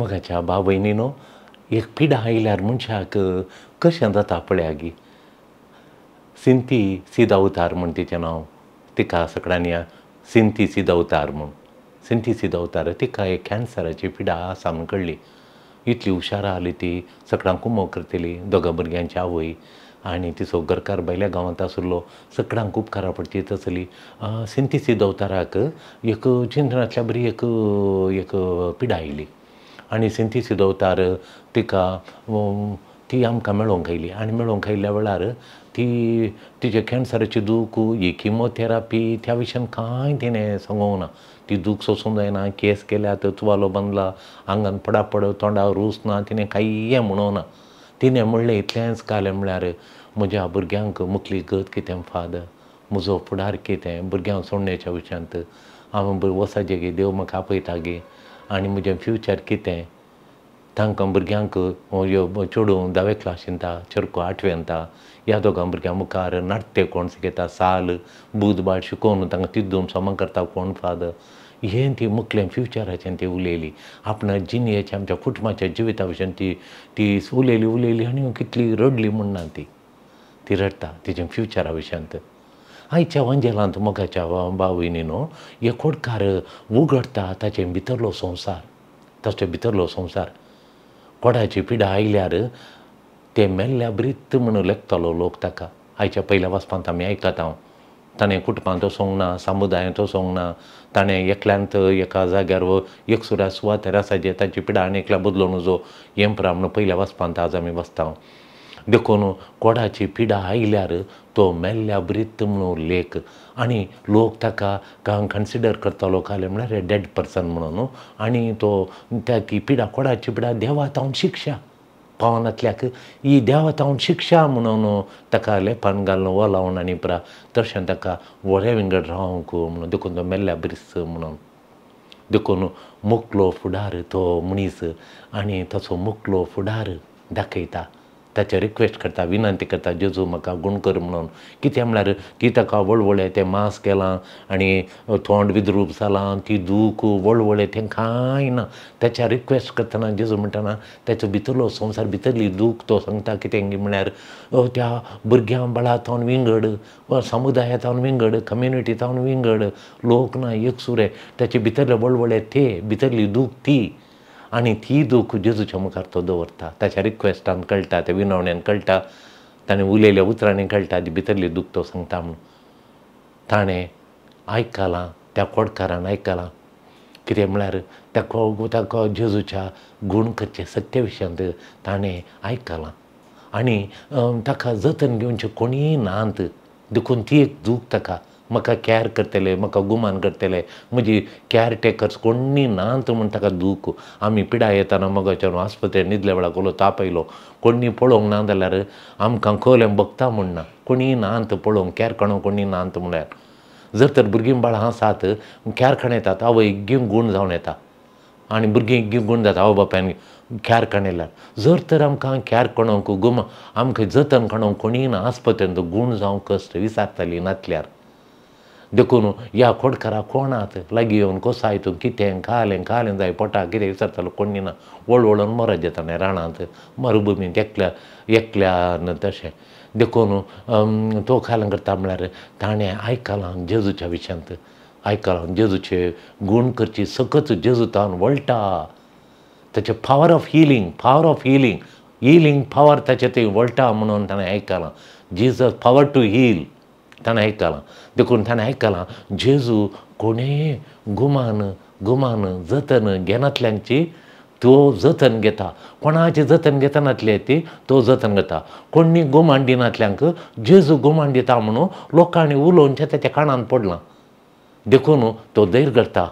मोगाच्या भाव भयणीनो, एक पिडा आयल्यार मनशाक कशें जाता पळया गी। सिंती सिदावतार म्हूण तिचें नांव, तिका सगळ्यांनी सिंती सिदावतार म्हूण, सिंती सिदावतार तिका एक कॅन्सराची पिडा आसा म्हूण कळ्ळी। इतली हुशार आसली ती, सगळ्यांक उमो करतली, दोगां भुरग्यांची आवय आनी तिचो घरकार भायल्या गांवांत आशिल्लो, सगळ्यांक उपकारा पडची तसली। सिंती सिदावताराक एक चिंतनांतल्या बरी एक एक पिडा आयली आनी सिंती सिदावतार तिका ती आमकां मेळोंक आयली आनी मेळोंक आयिल्ल्या वेळार ती तिचे कॅन्सराची दूख, ही किमोथेरापी त्या विशयान कांय तिणें सांगूंक ना। ती दूख सोसूंक जायना, केस केल्यात, तुवालो बांदला, आंगान पडापड, तोंडार रूच ना, तिणें कांय म्हणूंक ना। तिणें म्हणलें इतलेंच कालें म्हळ्यार म्हज्या भुरग्यांक मुखली गत कितें फादर, म्हजो फुडार कितें, भुरग्यांक सोडण्याच्या विशयांत हांव वचपाचें गे, देव म्हाका आपयता गे आनी म्हजें फ्युचर कितें। तांकां भुरग्यांक चेडूं धावे क्लासींत, चेडको आठवेंत, ह्या दोगां भुरग्यां मुखार नाट्य कोण शिकयता, साल बूद बाळ शिकोवन तांकां तिद्दून सोमा करता कोण फादर। हें ती मुखलें फ्युचराचें ती उलयली, आपणा जिणेच्या आमच्या कुटुंबाच्या जिविता विशयान ती ती उलयली उलयली आनी कितली रडली म्हूण ना, ती ती रडटा तिच्या फ्युचरा विशयांत। आयच्या वांजेलांत मोगाच्या भाव भयणीनो, हे खोडकार उगडटा ताचे भितरलो संवसार, ताचे भितरलो संवसार। कोडाची पिडा आयल्यार ते मेल्ल्या ब्रीत म्हणून लेखतालो लोक ताका। आयच्या पयल्या वाचपांत आमी आयकता हांव, ताणें कुटुंबांत वचोंक ना, समुदायांत वचोंक ना, ताणें एकल्यांत एका जाग्यार एकसुऱ्या सुवातेर आसा जे ताची पिडा आनी एकल्या बदलून जो एम्परा म्हणून पयल्या वाचपांत आज आमी वाचता। देखून कोडाची पिडा आयल्यार तो मेल्ल्या ब्रीत म्हणून लेख आनी लोक ताका कन्सिडर करतालो कालें म्हळ्यार डेड पर्सन म्हणून। आनी तो त्या ती पिडा, कोडाची पिडा देवा तावन शिक्षा पावनातल्याक ही देवा तावन शिक्षा म्हणून ताका लेपान घालून वलावन आनी प्रा तशें ताका व्हड्या विंगड रावंक म्हणून, देखून तो मेल्ल्या ब्रीस म्हणून। देखून मुकलो फुडार तो मनीस आनी ताचो मुकलो फुडार दाखयता, ताचें रिक्वेस्ट करता, विनंती करता, जेजू म्हाका गूण कर म्हणून। कितें म्हळ्यार ती ताका वळवळे तें मास केलां आनी तोंड विद्रूप जालां, ती दूख वळवळे तें कांय ना। ताच्या रिक्वेस्ट करतना जेजू म्हणटना ताचो भितरलो संवसार, भितरली दूख तो सांगता कितें म्हळ्यार त्या भुरग्यां बाळा तावन विंगड, समुदाया तावन विंगड, कम्युनिटी तावन विंगड, लोक ना एकसुरे, ताचे भितरले वळवळे ते, भितरली दूख ती आनी ती दूख जेजूच्या मुखार तो दवरता। ताच्या रिक्वेस्टान कळटा, त्या विनवण्यान कळटा, ताणें उलयल्या उतरांनी कळटा ती भितरली दूख तो सांगता म्हणून। ताणें आयकलां, त्या कोडकारान आयकलां कितें म्हळ्यार त्या जेजूच्या गूण करचे सत्य विशयांत ताणें आयकलां आनी ताका जतन घेवचें कोणीय नात, देखून ती एक दूख ताका, म्हाका कॅर करतले, म्हाका गुमान करतले, म्हजी कॅर टेकर्स कोणी नात म्हूण ताका दूख। आमी पिडा येताना मोगाच्यान आस्पत्रेन न्हिदल्या वेळार कोलो ताप आयलो, कोणी पळोवंक ना जाल्यार आमकां खोलें बगता म्हूण ना, कोणी नात पळोवंक, कॅर काडूंक कोणी नात म्हळ्यार। जर तर भुरगीं बाळां आसात कॅर खाण येतात, आवय गिव गूण जावन येता आनी भुरगीं गिव गूण जाता आवय बापायन कॅर काडल्यार। जर तर आमकां कॅर काडूंक गुम आमकां जतन काडूंक कोणी ना आस्पत्रेन गूण जावंक कश्ट विसारताली नातल्यार। देखून ह्या खोडकारा कोणात लागीं येवन कोसाय तूं कितें खालें खालें जाय पोटाक कितें विचारतालो कोणी ना, वळवळून मरत येता रानांत मरुभुमींत एकल्या एकल्यान तशें। देखून तो खालें करता म्हळ्यार ताणें आयकलां जेजूच्या विशयांत, आयकलां जेजूचे गूण करची सकत जेजू तावन वळटा, ताचें power of healing, power of healing, healing power ताचें थंय वळटा म्हणून ताणें आयकलां। जीजस पावर टू हील ताणें आयकलां। देखून ताणें आयकलां जेजू कोणेय गुमान गुमान जतन घेनातल्यांची तो जतन घेता, कोणाचें जतन घेतनातले ती तो जतन घेता, कोणी गुमान दिनातल्यांक जेजू गुमान दिता म्हणून लोकांनी उलोवचें ताच्या कानान पडलां। देखून तो धैर्य करता,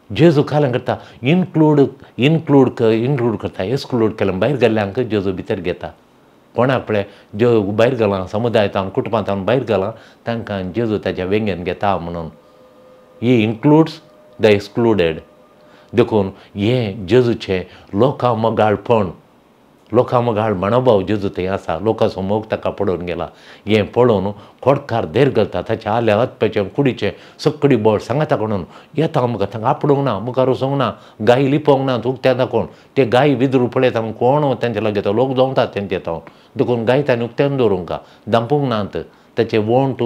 जेजू खालें करता, इनक्लूड इनक्लूड इनक्लूड करता, एक्सक्लूड केलें भायर गेल्ल्यांक जेजू भितर घेता। कोणाक पळय ज्यो भायर गेलां समुदायांत कुटुंबांत भायर गेलां तांकां जेजू ताच्या वेंगेन घेता म्हणून। ही इन्क्लुड्स the excluded. देखून हें जेजूचें लोकां मोगाळपण, लोकां मोगाळ मनोभाव जेजू थंय आसा, लोकांचो मोग ताका पडोवन गेला. हें पळोवन खोडकार देर घालता, ताच्या आल्या हतप्याचें कुडीचें सगळी बळ सांगाता कोणून येता मुखार, तांकां आपडूंक ना, मुखार वचूंक ना, गायी लिपोवंक ना, उक्त्या दाखोवन ते गायी विद्रू पळयता कोण तेंच्या लागीं येता, लोक दोवतात तेंचे येता, देखून गायी तांणी उक्त्यान दवरूंक दांपूंक नात. ताचे वोंट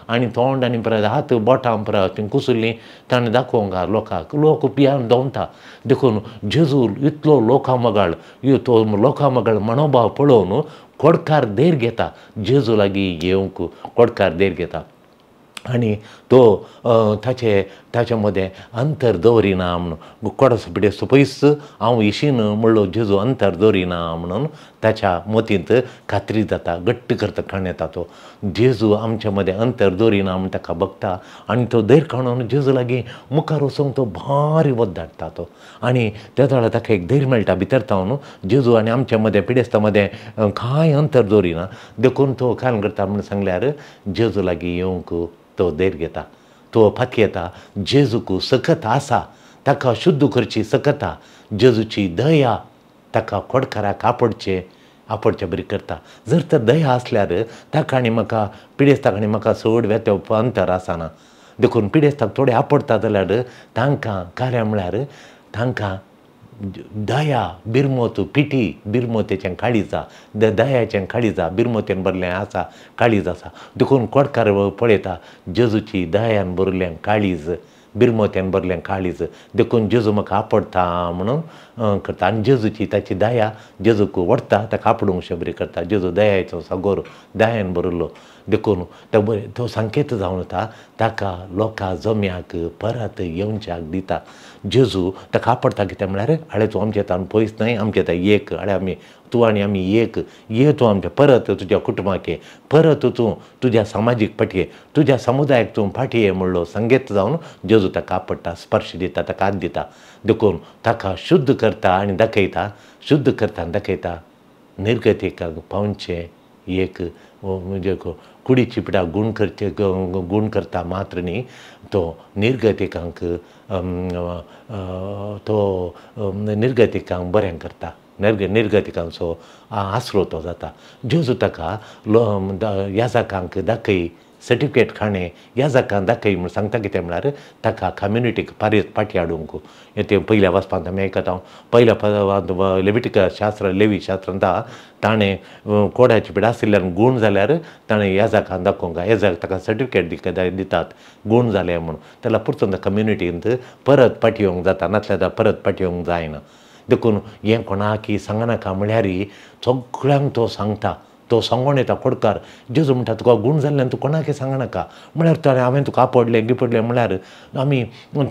आनी तोंड आनी परत हात बोटां परत ती कुसुल्लीं ताणें दाखोवंक लोकांक, लोक पियान दवता. देखून जेजू इतलो लोकां मोगाळ, तो लोकां मोगाळ मनोभाव पळोवन खोडकार धैर्य घेता, जेजू लागीं येवंक खोडकार धैर्य घेता आनी तो ताचे ताच्या मदें अंतर दवरिना म्हणून, कोडाचो पिडेस्त पयस हांव इशीन म्हणलो जेजू अंतर दवरिना म्हणून ताच्या मतींत खात्री जाता, घट्ट करता खाण येता. तो जेजू आमच्या मदें अंतर दवरिना म्हूण ताका बघता आनी तो धैर्य काडून जेजू लागीं मुखार वचूंक तो भारी वत धाडटा तो. आनी त्या वेळार ताका एक धैर्य मेळटा भितर तावन, जेजू आनी आमच्या मदें पिडेस्ता मदें कांय अंतर दवरिना, देखून तो कांय करता म्हूण सांगल्यार जेजू लागीं येवंक तो धैर्य घेता, तो फातयेता. जेजूक सकत आसा, ताका शुद्ध करची सकत, जेजूची दया ताका खोडकाराक आपडचे आपडचे बरी करता. जर तर दया आसल्यार ताका आनी म्हाका पिडेस्ताक आनी म्हाका चड वेते अंतर आसना, देखून पिडेस्ताक थोडे आपडटा जाल्यार तांकां कार्य म्हळ्यार तांकां दया बिरमोत पिटी बिरमोतेचें काळीज, दयाचें काळीज बिरमोतेन भरलें आसा काळीज आसा. देखून कोडकार पळयता जेजूची दयान भरलें काळीज, बिरमोत्यान भरलें काळीज, देखून जेजू म्हाका आपडटा म्हणून करता. आनी जेजूची ताची दया जेजूक व्हरता, ताका आपडूंक शबरी करता. जेजू दयाचो सागोर, दयान भरिल्लो, देखून तो बरें तो संकेत जावन वता, ताका लोकां जम्याक परत येवच्याक दिता. जेजू ताका आपडटा कितें म्हळ्यार आळे तूं आमचे तान पयस न्हय, आमचे थंय एक, आळे आमी तूं आनी आमी एक, ये तूं आमच्या परत तुज्या कुटुंबाक ये, परत तूं तुज्या समाजीक फाटी ये, तुज्या समुदायाक तूं फाटी ये म्हणलो संकेत जावन जेजू ताका आपडटा, स्पर्श दिता, ताका हात दिता. देखून ताका शुद्ध करता आनी दाखयता, शुद्ध करता आनी दाखयता निर्गतीकाक पावचें एक म्हणजे कुडीची पिडा गूण करचे गूण करता मात्र न्ही, तो निर्गतिकांक तो निर्गतिकांक बरें करता, निर्गतिकांचो आसरो तो जाता. जेजू ताका याजकांक दाखय सर्टिफिकेट खाणें याजकांक दाखय म्हूण सांगता. कितें म्हळ्यार ताका कम्युनिटीक फाटी हाडूंक. तें पयल्या वाचपांत आमी आयकता, पयल्या लेविटिका शास्त्र लेवी शास्त्रांत ताणें कोड्याची पिडा आशिल्ल्यान गूण जाल्यार ताणें याजकांक दाखोवंक, याजक ताका सर्टिफिकेट दितात गूण जालें म्हणून, ताका परतून कम्युनिटींत परत फाटी येवंक जाता, नासल्यार परत फाटी येवंक जायना. देखून हें कोणाकी सांगनाका म्हळ्यार सगळ्यांक तो सांगता, तो सांगोन येता खोडकार. जेजू म्हणटा तुका गूण जाल्ल्यान तूं कोणाक सांगनाका, म्हळ्यार ताणें हांवें तुका आपडलें गिपडलें म्हळ्यार आमी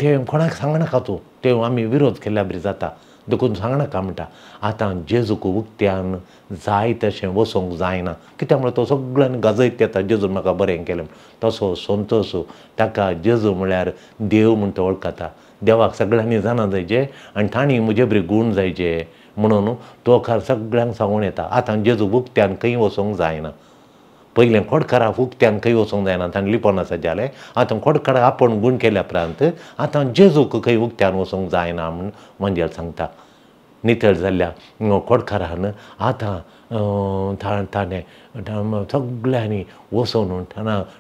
तें कोणाक सांगनाका, तूं तें आमी विरोध केल्ल्या बरी जाता, देखून सांगनाका म्हणटा. आतां जेजूक उक्त्यान जाय तशें वचोंक जायना, कित्याक म्हळ्यार तो सगळ्यांनी गाजयत येता जेजून म्हाका बरें केलें, तसो संतोश ताका जेजू म्हळ्यार देव म्हूण तो वळखता, देवाक सगळ्यांनी जाणा जायचें आनी तांणी म्हजे बरी गूण जायचे म्हणून तो खार सगळ्यांक सांगून येता. आतां जेजू उक्त्यान खंय वचोंक जायना, पयलें खोडकाराक उक्त्यान खंय वचोंक जायना, ताणें लिपोवन आसा जालें. आतां खोडकाराक आपूण गूण केल्या उपरांत आतां जेजूक खंय उक्त्यान वचोंक जायना म्हूण मंजेल सांगता. नितळ जाल्ल्या खोडकारान आतां ताणें सगळ्यांनी वचोन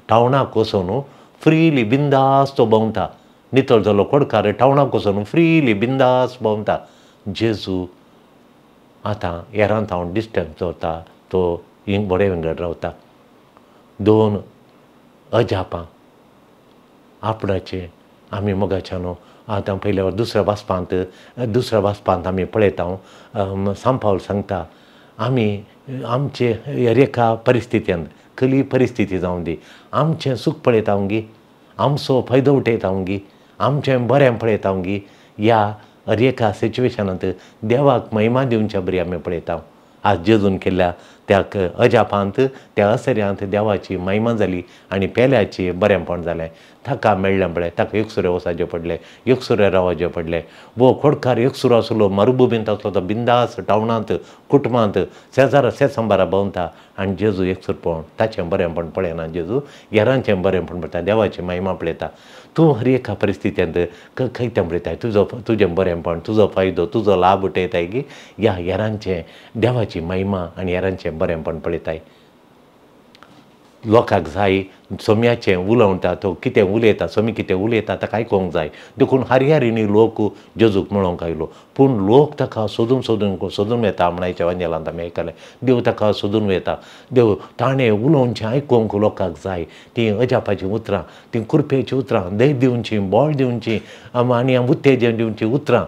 टावणाक वचोन फ्रिली बिंदास तो भोंवता. नितळ जालो खोडकार टावणाक वचोन फ्रिली बिंदास भोंवता. जेजू आतां हेरांत हांव डिस्टन्स दवरता, तो बरे विंगड रावता. दोन अजापां आपणाचे आमी मोगाच्या न्हू आतां पयल्या दुसऱ्या वाचपांत आमी पळयता. सांपावल सांगता आमी आमचे एका परिस्थितींत कसली परिस्थिती जावं दी, आमचें सूख पळयता गी, आमचो फायदो उठयता गी, आमचें बरें पळयता गी, ह्या हर एका सिच्युएशनांत देवाक महिमा दिवच्या बरी आमी पळयता. आज जेजून केल्ल्या त्या अजापांत त्या असऱ्यांत देवाची महिमा जाली आनी पेल्याची बरेंपण जालें. ताका मेळ्ळें पळय, ताका एकसुरे वचपाचें पडलें, एकसुरे रावचें पडलें. वो खोडकार एकसुरो आसलो, मरुभुमींत आसलो, तो बिंदास टावनांत कुटुंबांत शेजारा शेसंबारा भोंवता आनी जेजू एकसुरपण ताचें बरेंपण पळयना, जेजू हेरांचें बरेंपण पळयता, देवाची महिमा पळयता. तूं हर एका परिस्थितींत खंय तें पळयताय, तुजो तुजें बरेंपण, तुजो फायदो, तुजो लाभ उठयताय की ह्या हेरांचें देवाची महिमा आनी हेरांचें बरेंपण पळयताय. लोकांक जाय सोम्याचें उलोवता, तो कितें उलयता, सोमी कितें उलयता ताका आयकूंक जाय. देखून हरिहरिणी लोक जेजूक मेळोवंक आयलो, पूण लोक ताका सोदून सोदून सोदून वता म्हण आयच्या वांजेलांत आमी आयकलें. देव ताका सोदून वता, देव ताणें उलोवचें आयकूंक लोकांक जाय. तीं अजापाचीं उतरां, तीं कृपेचीं उतरां, धैर्य दिवचीं, बळ दिवचीं आनी उत्तेजन दिवचीं उतरां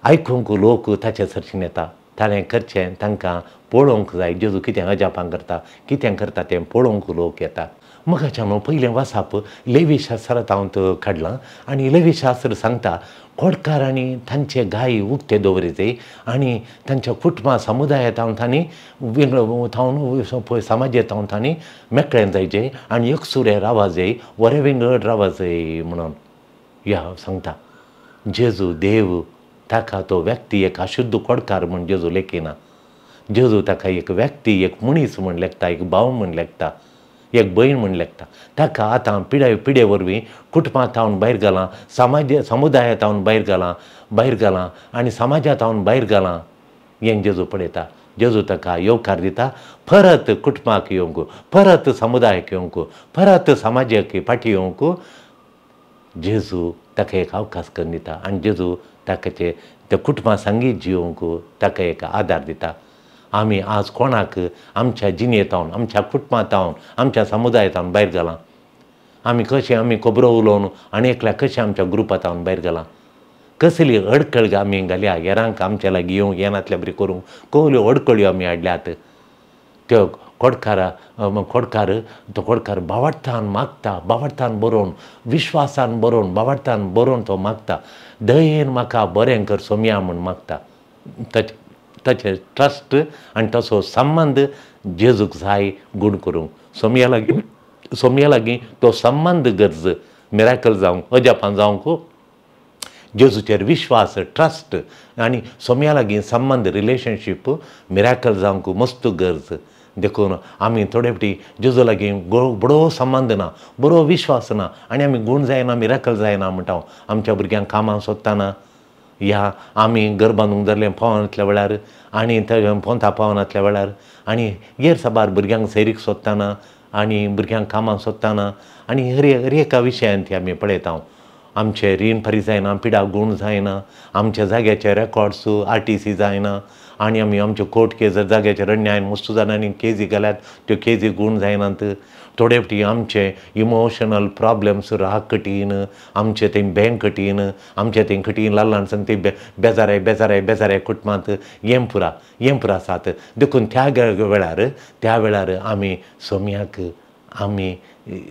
आयकूंक लोक ताचे सरशीन येता. ताणें करचें तांकां पळोवंक जाय, जेजू कितें अजापां करता, कितें करता तें पळोवंक लोक येता. मगाच्यान पयलें वासाप लेवी शास्त्रांत हांव काडलां आनी लेवी शास्त्र सांगता खोडकारांनी तांचे गाय उक्ते दवरिचे आनी तांच्या कुटुंबा समुदाया थावन तांणी वेगळो थावन समाजा थावन तांणी मेकळें जायचें आनी एकसुरे रावा जाय, वरे विंगड रावा जाय म्हणून ह्या सांगता. जेजू देव ताका तो व्यक्ती एक अशुद्ध खोडकार म्हूण जेजू लेखिना. जेजू ताका एक व्यक्ती, एक मनीस म्हूण लेखता, एक भाव म्हूण लेखता, एक भयण म्हूण लेखता. ताका आतां पिडे पिडे वरवीं कुटुंबां थावन भायर घालां, समाज समुदाया थावन भायर घालां, भायर घालां आनी समाजा थावन भायर घालां हें जेजू पळयता. जेजू ताका येवकार दिता, परत कुटुंबाक येवंक, परत समुदायाक येवंक, परत समाजाक फाटीं येवंक जेजू ताका एक अवकाश करून दिता आनी जेजू ताकाचे त्या कुटुंबा सांगीत जिवंक ताका एक आदार दिता. आमी आज कोणाक आमच्या जिणेंत, आमच्या कुटुंबांत, आमच्या समुदायांत भायर घालां? आमी कशें आमी खबरो उलोवन आनी एकल्या कशें आमच्या ग्रुपांत भायर घालां? कसली अडखळ आमी घाल्या हेरांक आमच्या लागीं येवंक येनातल्या बरी करूंक कसल्यो अडखळ्यो आमी हाडल्यात? त्यो खोडकारा खोडकार तो खोडकार बावडतान मागता, बावडतान बरोवन, विश्वासान बरोवन, बावडतान बरोवन तो मागता, दयेन म्हाका बरें कर सोमया म्हूण मागता. ताचे ताचे ट्रस्ट आनी तसो संबंद जेजूक जाय गूण करूंक. सोमया लागीं सोमया लागीं तो संबंद गरज मिराकल जावंक, अजापां जावंक जेजूचेर विश्वास, ट्रस्ट आनी सोमया लागीं संबंद, रिलेशनशीप मिराकल जावंक मस्त गरज. देखून आमी थोडे फावटी जेजू लागीं बरो संबंद ना, बरो विश्वास ना आनी आमी गूण जायना, मिराकल जायना म्हणटा. आमच्या भुरग्यांक कामां सोदतना ह्या आमी घर बांदूंक जाल्लें पावनातल्या वेळार आनी पोंता पावनातल्या वेळार आनी हेर साबार भुरग्यांक सैरीक सोदतना आनी भुरग्यांक कामां सोदतना आनी हर हर एका विशयांत ती आमी पळयता. आमचें रीण फारीक जायना, पिडा गूण जायना, आमच्या जाग्याचे रेकॉर्ड्स RTC जायना आनी आमी आमच्यो कोर्ट केज जाग्याचे रण्या मस्तू जाणांनी केजी घाल्यात त्यो केजी गूण जायनात. थोडे फावटी आमचे इमोशनल प्रॉब्लम्स राग कठीण, आमचे थंय बँक कठीण, आमचे थंय कठीण ल्हान ल्हान सांग ती बेजाराय बेजाराय बेजाराय कुटुंबांत हें पुरा हें पुरा आसात. देखून त्या वेळार त्या वेळार आमी सोम्याक आमी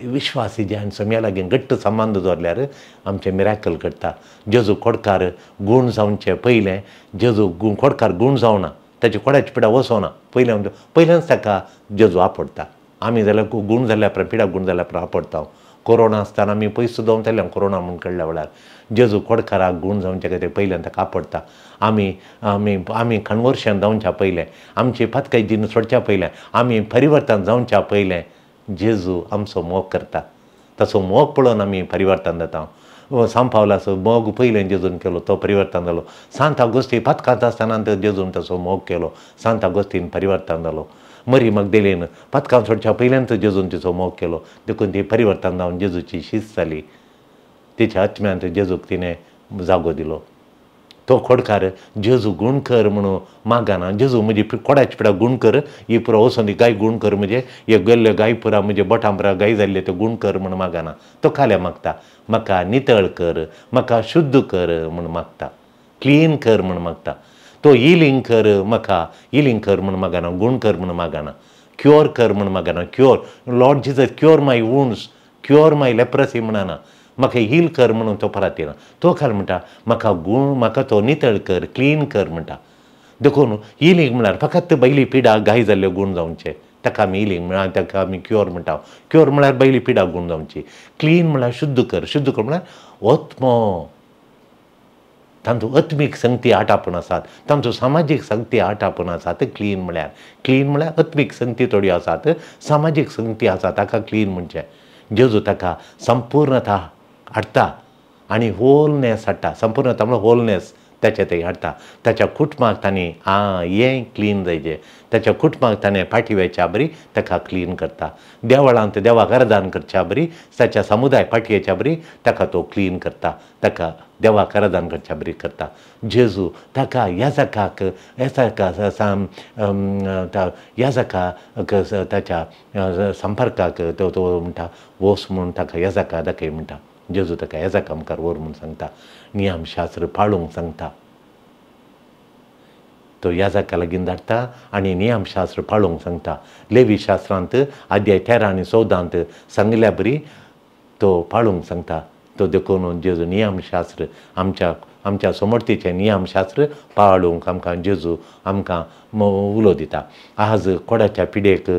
विश्वासी जे आनी सोम्या लागीं घट्ट संबंद दवरल्यार आमचें मिराकल घडटा. जेजू खोडकार गूण जावचे पयलें जेजू खोडकार गूण जावना, ताची कोडाची पिडा वचना पयलें पयल्याच ताका जेजू आपडटा. आमी जाल्यार गूण जाल्या उपरांत पिडा गूण जाल्या उपरांत आपडटा. कोरोना आसतना आमी पयस दवरताले कोरोना म्हूण कळ्ळ्या वेळार जेजू खोडकाराक गूण जावचे खातीर पयल्यान ताका आपडटा. आमी आमी आमी कन्वर्शन जावच्या पयलें, आमची पातकाय जीण सोडच्या पयलें, आमी परिवर्तन जावच्या पयलें जेजू आमचो मोग करता. ताचो मोग पळोवन आमी परिवर्तन जाता. सांत पावलाचो मोग पयलें जेजून केलो तो परिवर्तन जालो. सांत आगोस्ती पातकांत आसतना जेजून ताचो मोग केलो, सांत आगोस्तीन परिवर्तन जालो. मरी मगदेलीन पातकां सोडच्या पयल्यान जेजून तिचो मोग केलो, देखून ती परिवर्तन जावन जेजूची शीस जाली. तिच्या आत्म्यांत जेजूक तिणें जागो दिलो. तो खोडकार जेजू गूण कर म्हणून मागना, जेजू म्हजी कोडाची पिडा गूण कर, ही पुरा वचून ती गाय गूण कर, म्हणजे हे गेल्ले गाय पुरा म्हजे बोटां पुरा गाय जाल्ले त्यो गूण कर म्हूण मागना. तो खाल्या मागता, म्हाका नितळ कर, म्हाका शुद्ध कर म्हूण मागता, क्लीन कर म्हूण मागता. तो हिलींग कर, म्हाका हिलींग कर म्हूण मागना, गूण कर म्हूण मागना, क्योर कर म्हूण मागना. Cure Lord Jesus cure my wounds, cure my leprosy म्हणना, म्हाका हील कर म्हणून तो परत येना. तो खाल म्हणटा म्हाका गूण, म्हाका तो नितळ कर, क्लीन कर म्हणटा. देखून हिलींग म्हळ्यार फकत पयली पिडा गाय जाल्ल्यो गूण जावचे ताका आमी हिलींग म्हळ्यार ताका आमी क्युअर म्हणटा. क्युअर म्हळ्यार पयली पिडा गूण जावची. क्लीन म्हळ्यार शुद्ध कर. शुद्ध कर म्हळ्यार आत्मो, तांचो आत्मीक संगती आटापून आसात, तांचो सामाजीक संगती आटापून आसात. क्लीन म्हळ्यार, क्लीन म्हळ्यार आत्मीक संगती थोड्यो आसात, सामाजीक संगती आसा, ताका क्लीन म्हणचें. जेजू ताका संपूर्णता हाडटा आनी होलनेस हाडटा. संपूर्णता म्हळ्यार होलनेस ताचे थंय हाडटा. ताच्या कुटुंबाक तांणी हें क्लीन जायचें, ताच्या कुटुंबाक ताणें फाटी वेच्या बरी ताका क्लीन करता. देवळांत देवाक अर्दान करच्या बरी, ताच्या समुदाय फाटयेच्या बरी ताका तो क्लीन करता, ताका देवाक अर्दान करच्या बरी करता. जेजू ताका याजकाक याजकाक ताच्या संपर्काक तो तो म्हणटा वोस म्हूण ताका याजका दाखय म्हणटा. जेजू ताका याजका मुखार व्हर म्हूण सांगता. नियमशास्त्र पाळूंक सांगता. तो याजका लागीं धाडटा आनी नियमशास्त्र पाळूंक सांगता. लेवी शास्त्रांत अध्याय 13 आनी 14 सांगिल्ल्या बरी तो पाळूंक सांगता. तो देखून जेजू नियमशास्त्र आमच्या आमच्या समर्थीचें नियमशास्त्र पाळूंक आमकां जेजू आमकां उलो दिता. आज कोडाच्या पिडेक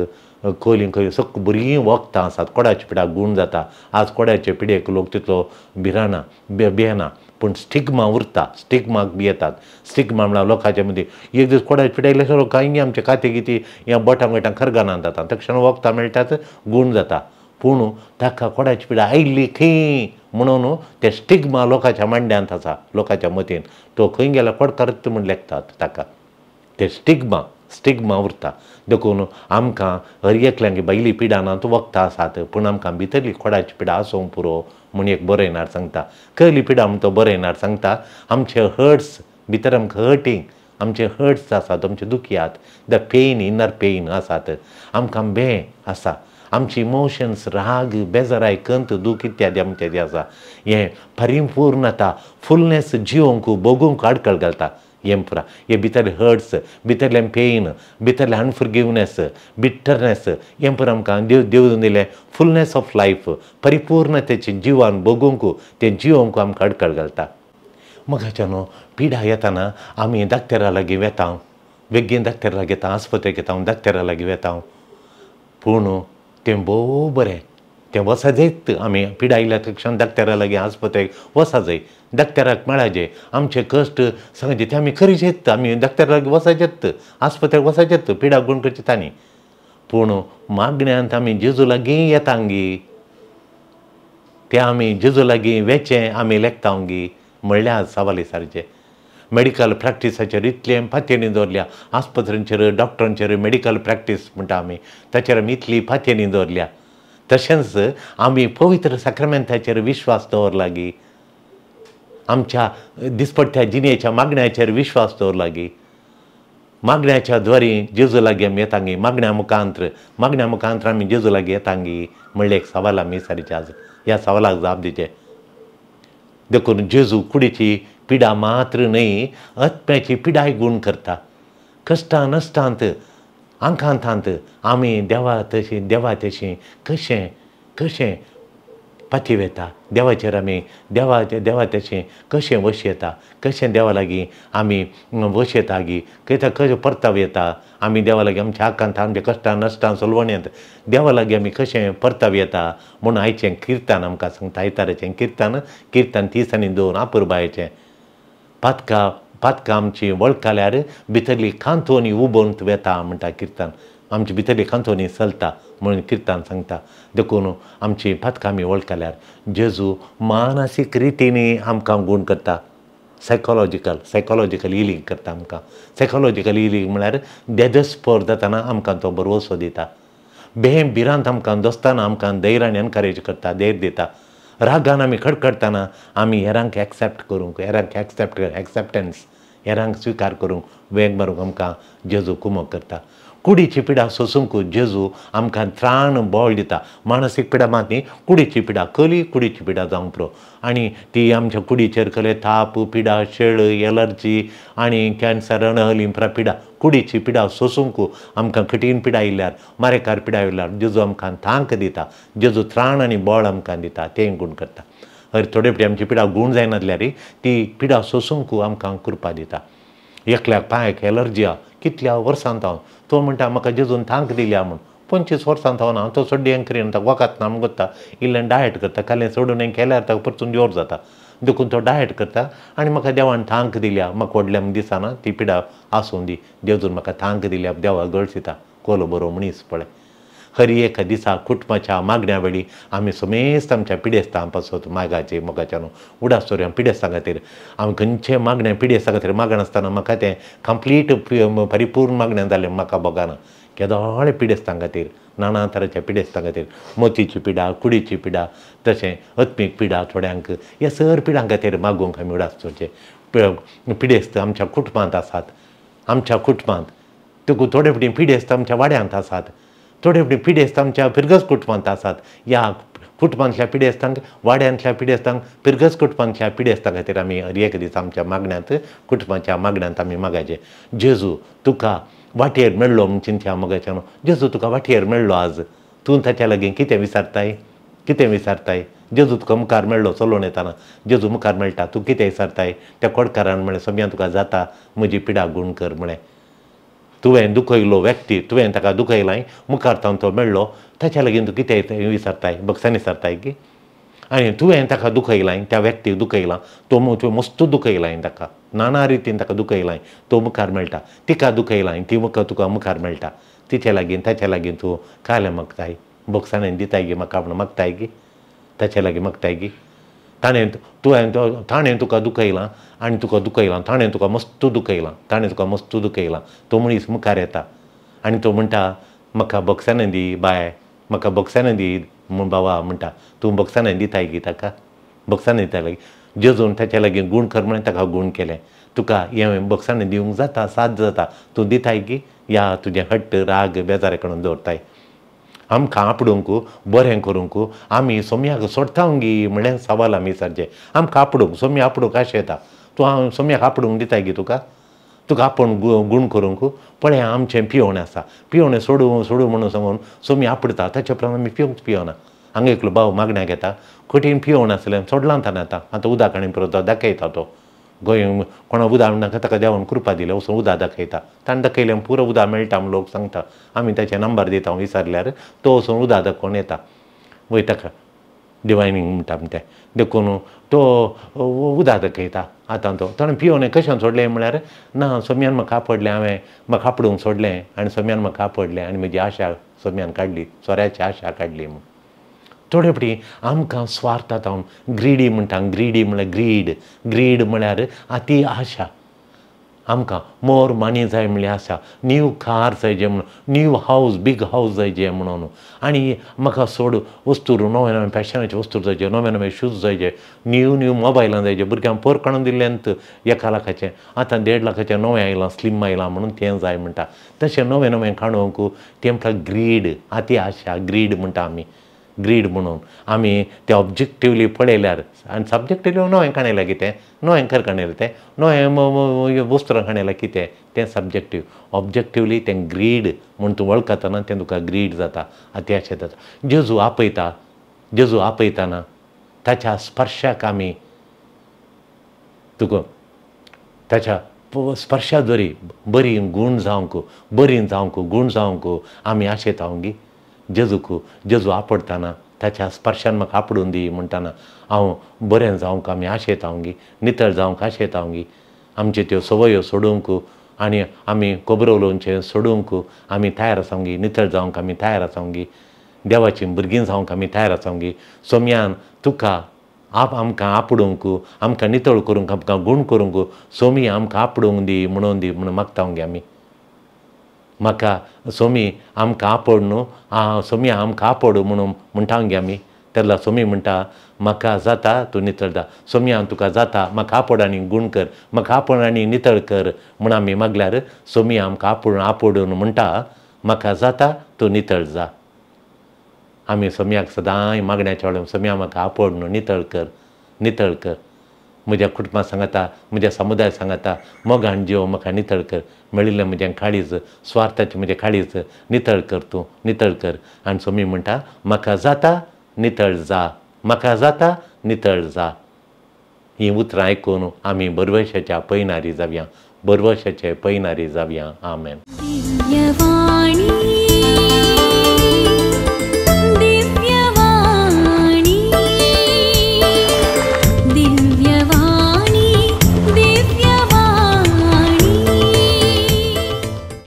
कोली कोली सगळीं बरीं वखदां आसात. कोडाच्या पिडाक गूण जाता. आज कोड्याचे पिडेक लोक तितलो भिराना भियेना, पूण स्टिग्मा उरता. स्टिग्माक भियेतात. स्टिग्मा म्हळ्यार लोकांच्या मदीं एक दीस कोड्याचे पिड्याक येयले कांय आमचे काती किती ह्या बोटां गोटां खरगानान जाता, तक्षण वखदां मेळटात, गूण जाता. पूण ताका कोड्याची पिडा आयली खंय म्हणून ते स्टिग्मा लोकांच्या मांड्यांत आसा, लोकांच्या मतीन तो खंय गेल्यार कोडकारत म्हूण लेखतात ताका. ते स्टिग्मा स्टिग्मा उरता. देखून आमकां हर एकल्यांक भायली पिडा ना तो वखदां आसात, पूण आमकां भितरली कोडाची पिडा आसूंक पुरो म्हूण एक बरयणार सांगता. कहली पिडा म्हूण तो बरयणार सांगता. आमचे हर्ट्स भितर आमकां हर्टींग, आमचे हर्ट्स आसात, आमचे दुखयात, the pen, inner pen आसात, आमकां बें आसा, आमची इमोशन्स, राग, बेजाराय, कंत, दूख इत्यादी आमचे आसा. हें परिपूर्णता, फुलनेस जिवंक भोगूंक आडखळ घालता. हें पुरा हे भितरले हर्ट्स, भितरलें पेन, भितरलें अनफॉरगिवनेस, बिटरनेस, हें पुरा आमकां देव देव दिलें फुलनेस ऑफ लायफ, परिपूर्णतेचें जिवन भोगूंक, तें जिवंक आमकां आडखळ घालता. मगाच्यानो पिडा येताना आमी डाक्टरा लागीं वेता, बेगीन डाक्टरा लागीं येता, आस्पत्रेक येता, डाक्टरा लागीं वेता. पूण तें भोव बरें, तें वचजायत. आमी पिडा आयल्या तक्षण डाक्टरा लागीं आस्पत्रेक वचजाय, डाक्टराक मेळाजे, आमचे कश्ट सांगचे ते आमी करीचेत, आमी डाक्टरा लागीं वचजेत, आस्पत्रेक वचजेत, पिडा गूण करचे तांणी. पूण मागण्यांत आमी जेजू लागीं येतांगी, ते आमी जेजू लागीं वेचें आमी लेखतांगी म्हणल्यार सवाली सारचें. मेडिकल प्रॅक्टिसाचेर इतलें पातयेनी दवरल्या, आस्पत्र्यांचेर, डॉक्टरांचेर मेडिकल प्रॅक्टीस म्हणटा आमी, ताचेर आमी इतली पातयेनी दवरल्या. तशेंच आमी पवित्र साक्रामेंताचेर विश्वास दवरला गी, आमच्या दिसपट्ट्या जिणेच्या मागण्याचेर विश्वास दवरला गी, मागण्याच्या द्वारी जेजू लागीं आमी येतांगी, मागण्या मुखांत्र, मागण्या मुखांत्र आमी जेजू लागीं येतांगी म्हणलें एक सवाल आमी सारीचे आज ह्या सवालाक जाप दिवचें. देखून जेजू कुडीची पिडा मात्र न्हय, आत्म्याची पिडाय गूण करता. कश्टां नश्टांत आंकांतांत आमी देवा तशी देवा तशी कशें कशें पाती वेता, देवाचेर आमी देवा देवा तशें कशें वशयता, कशें देवा लागीं आमी वशयता गी, कशें परताव येता आमी देवा लागीं, आमच्या आकांत, आमच्या कश्टां नश्टां सोलवणेंत देवा लागीं आमी कशें परताव येता म्हूण आयचें किर्तन आमकां सांगता. आयताराचें किर्तन, किर्तन 30 आनी 2 आपुरबायेचें. पातकां पातकां आमची वळखल्यार भितरली कांतोनी उबोवन वेता म्हणटा किर्तन. आमची भितरली कांतोनी चलता म्हणून किर्तन सांगता. देखून आमची पातकां आमी वळखल्यार जेजू मानसीक रितीन आमकां गूण करता. सायकोलॉजिकल सायकोलॉजिकल हिलींग करता आमकां. सायकोलॉजिकल हिलींग म्हळ्यार देदस्पोर जाताना आमकां तो भरवसो दिता. भें भिरांत आमकां दोस्ताना आमकां धैर्यान एनकरेज करता, धैर्य दिता. रागान आमी खडखडटना आमी हेरांक एक्सेप्ट करूंक, हेरांक एक्सेप्ट एक्सेप्टन्स, हेरांक स्विकार करूंक वेंग मारूंक आमकां जेजू कुमक करता. कुडीची पिडा सोसूंक जेजू आमकां त्राण बळ दिता. मानसीक पिडा मात न्ही, कुडीची पिडा, कली कुडीची पिडा जावंक पुरो. आनी ती आमच्या कुडीचेर कले ताप, पिडा, शेळ, एलर्जी आनी कॅन्सर, अणहलिंप्रा पिडा, कुडीची पिडा सोसूंक आमकां कठीण पिडा आयल्यार, मारेकार पिडा आयल्यार जेजू आमकां तांक दिता, जेजू त्राण आनी बळ आमकां दिता, तें गूण करता. हय, थोडे फावटी आमची पिडा गूण जायना जाल्यार ती पिडा सोसूंक आमकां कृपा दिता. एकल्याक पांयाक एलर्जी आहा कितल्या वर्सां तो म्हणटा म्हाका जेजून तांक दिल्या म्हूण, 25 वर्सां थावन हांव तो सोड्डी हें करीन, ताका वखद ना म्हूण कोत्ता, इल्लें डायट करता, कालें सोडून हें केल्यार ताका परतून जोर जाता, देखून तो डायट करता. आनी म्हाका देवान thank दिल्या, म्हाका व्हडलें म्हूण दिसना, ती पिडा आसूं दी, जेजून म्हाका thank दिल्या, देवा गळसिता कोलो बरो मनीस पळय. हर एका दिसा कुटुंबाच्या मागण्या वेळी आमी समेस्त आमच्या पिडेस्तां पासत मागाचे मोगाच्यान उडास दवरुया पिडेस्तां खातीर. आमी खंयचे मागणें पिडेस्तां खातीर मागनासतना म्हाका तें कंप्लीट परिपूर्ण मागणें जालें म्हाका भोगना. केदोळे पिडेस्तां खातीर, नाना तरांच्या पिडेस्तां खातीर, मोतीची पिडा, कुडीची पिडा, तशें आत्मीक पिडा थोड्यांक, ह्या सर पिडां खातीर मागूंक आमी उडास दवरचें. पिडेस्त आमच्या कुटुंबांत आसात, आमच्या कुटुंबांत तुका थोडे फावटी पिडेस्त आमच्या वाड्यांत आसात, थोडे फावटी पिडेस्त आमच्या फिरगज कुटुंबांत आसात. ह्या कुटुंबांतल्या पिडेस्तांक, वाड्यांतल्या पिडेस्तांक, फिरगज कुटुंबांतल्या पिडेस्तां खातीर आमी हर एक दीस आमच्या मागण्यांत, कुटुंबाच्या मागण्यांत आमी मागायचें. जेजू तुका वाटेर मेळ्ळो म्हूण चिंतया मोगाच्यान, जेजू तुका वाटेर मेळ्ळो आज, तूं ताच्या लागीं कितें विचारताय, कितें विचारताय? जेजू तुका मुखार मेळ्ळो चलोवन येताना, जेजू मुखार मेळटा, तूं कितें विचारताय? त्या कोडकारान म्हळें, सोम्या तुका जाता, म्हजी पिडा गूण कर म्हळें. तुवें दुखयलो व्यक्ती, तुवें ताका दुखयलाय, मुखार तावन तो मेळ्ळो, ताच्या लागीं तूं कितें विचारताय? बक्षांनी विचारताय की? आनी तुवें ताका दुखयलाय, त्या व्यक्तीक दुखयलां, तो तुवें मस्त दुखयलाय ताका, नाना रितीन ताका दुखयलाय, तो मुखार मेळटा. तिका दुखयलाय, ती मुखार तुका मुखार मेळटा, तिचे लागीं ताच्या लागीं तूं कालें मागताय, बक्षांनी दिताय गी म्हाका म्हूण मागताय गी, ताच्या लागीं मागताय गी? ताणें तुवें ताणें तुका दुखयलां आनी तुका दुखयलां, ताणें तुका मस्त दुखयलां, ताणें तुका मस्त दुखयलां. तो मनीस मुखार येता आनी तो म्हणटा, म्हाका बक्षांनी दी बाय, म्हाका बक्षांनी दी बाबा म्हणटा. तूं बक्षांनी दिताय गी ताका? बक्षांनी दिताय लागीं? जेजून ताच्या लागीं गूण कर म्हणलें, ताका गूण केलें. तुका हें बक्षांनी दिवंक जाता, साध्य जाता, तूं दिताय गी? या तुजें हट्ट राग बेजारे कडून दवरताय? आमकां आपडूंक बरें करूंक आमी सोम्याक सोडटा गी म्हणलें सवाल आमी विचारचें. आमकां आपडूंक, सोम्या आपडूंक आशें येता, तूं हांव सोम्याक आपडूंक दिताय गी तुका? तुका आपूण गूण करूंक? पळय आमचें पियोवणें आसा, पियोवणें सोडूं सोडूं म्हणून सांगून सोमी आपडता, ताच्या उपरांत आमी पिवंक पियोना. हांगा एकलो भाव मागण्याक येता, कठीण पियोवण आसलें सोडलां ताणें, आतां आतां उदक आनी पुरो तो दाखयता, तो गोंय कोणा उदक नाका ताका देवान कृपा दिल्या, वचून उदक दाखयता. ताणें दाखयलें पुरो उदक मेळटा म्हूण लोक सांगता, आमी ताचे नंबर दिता विचारल्यार तो वचून उदक दाखोवन येता, वयता ताका डिवायनींग म्हणटा आमी तें, देखून तो उदक दाखयता. आतां तो ताणें पियोवणें कशें सोडलें म्हळ्यार, ना सोम्यान म्हाका आपडलें, हांवें म्हाका आपडूंक सोडलें आनी सोम्यान म्हाका आपडलें आनी म्हजी आशा सोम्यान काडली, सोऱ्याची आशा काडली म्हूण. थोडे फावटी आमकां स्वार्थ आतां ग्रिडी म्हणटा, ग्रिडी म्हळ्यार ग्रीड, ग्रीड म्हळ्यार ती आशा. आमकां मोर मनी जाय म्हणली आशा, न्यू कार जाय जे म्हणून, न्यू हावज, बीग हावज जाय जे म्हणून, आनी म्हाका सोड वस्तू नवे नवे फॅशनाचे वस्तू जाय जे, नवे नवे शूज जाय जे, न्यू न्यू मोबायलां जाय जे. भुरग्यांक पोर काडून दिल्लें 1 लाखाचें, आतां 1.5 लाखाचें नवें आयलां, स्लिम आयलां म्हणून तें जाय म्हणटा. तशें नवें नवें काडूंक तें म्हटल्यार ग्रीड, आती आशा, ग्रीड म्हणटा आमी, ग्रीड म्हणून आमी ते ऑब्जेक्टिवली पळयल्यार आनी सब्जेक्टिवली नवें काणयलां कितें, नवें कर काणयलां तें, नवें वस्त्रां काणयलां कितें, तें सब्जेक्टीव. ऑब्जेक्टिवली तें ग्रीड म्हूण तूं वळखतना तें तुका ग्रीड जाता, आती आशा जाता. जेजू आपयता, जेजू आपयतना ताच्या स्पर्शाक आमी तुका ताच्या स्पर्शा दरी बरी गूण जावंक, बरी जावंक, गूण जावंक आमी आशेता गी. जेजूक जेजू आपडटाना ताच्या स्पर्शान म्हाका आपडून दी म्हणटाना हांव बरें जावंक आमी आशेता गी, नितळ जावंक आशेता गी. आमच्यो त्यो संवयो सोडूंक आनी आमी खबरो उलोवचें सोडूंक आमी तयार आसा गी, नितळ जावंक आमी तयार आसा गी, देवाचीं भुरगीं जावंक आमी तयार आसा गी. सोम्यान तुका आमकां आपडूंक, आमकां नितळ करूंक, आमकां गूण करूंक सोमी आमकां आपडूंक दी म्हणून दी म्हणून मागता गे आमी. म्हाका सोमी आमकां आपड न्हू, सोमी आमकां आपड म्हणून म्हणटा गे आमी. तेन्ना सोमी म्हणटा म्हाका जाता तूं नितळ जा, सोमया तुका जाता म्हाका आपड आनी गूण कर, म्हाका आपड आनी नितळ कर म्हूण आमी मागल्यार सोमी आमकां आपोड आपोडून म्हणटा म्हाका जाता तूं नितळ जा. आमी सोमयाक सदांय मागण्याच्या वेळार सोमया म्हाका आपड न्हू, नितळ कर, नितळ कर, म्हज्या कुटुंबा सांगाता, म्हज्या समुदाय सांगाता, मोगान जीव म्हाका नितळ कर, मेळिल्लें म्हजें काळीज, स्वार्थाचें म्हजें काळीज नितळ कर, तूं नितळ कर. आनी सोमी म्हणटा म्हाका जाता नितळ जा, म्हाका जाता नितळ जा. हीं उतरां आयकून आमी बरवशाच्या पयनारी जावया, बरवशाचे पयनारी जावया. आमेन.